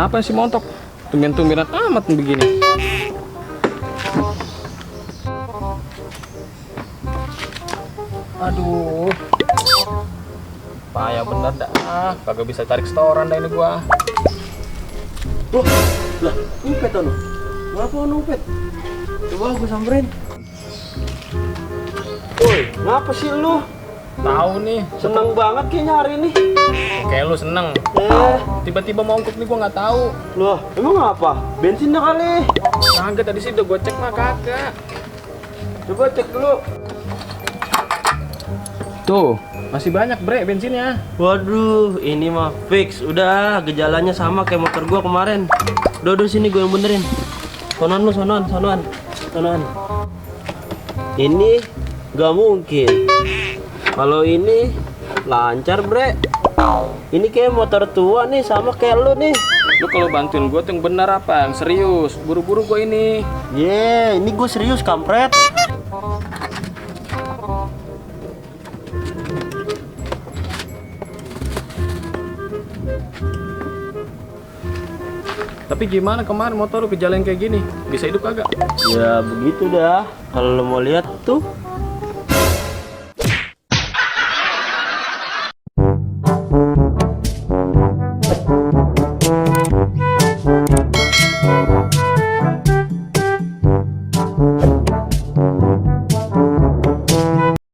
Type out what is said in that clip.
Kenapa sih montok? Tumben-tumbenan amat begini. Aduh. Payah bener dah. Kagak bisa tarik setoran dah ini gua. Wah, lah, Upet anu. Ngapa anu Upet? Coba gue samperin. Woi, ngapa sih lu? Tahu nih, Seneng banget kayaknya hari ini. kayak lu seneng. Tiba-tiba mogok nih gua nggak tahu. Loh, emang apa? Bensinnya kali. Kagak, tadi sih udah gua cek mah kagak. Coba cek dulu. Tuh, masih banyak bre bensinnya. Waduh, ini mah fix. Udah, gejalanya sama kayak motor gua kemarin. Udah sini gue yang benerin. Sonoan lu, sonoan. Ini gak mungkin. Kalau ini lancar, bre. Ini kayak motor tua nih, sama kayak lu nih. Lu kalau bantuin gua tuh yang benar apa? Yang serius. Buru-buru gua ini. Ini gue serius, kampret. Tapi gimana kemarin motor lu kejalanan kayak gini? Bisa hidup kagak? Ya begitu dah. Kalau lo mau lihat tuh,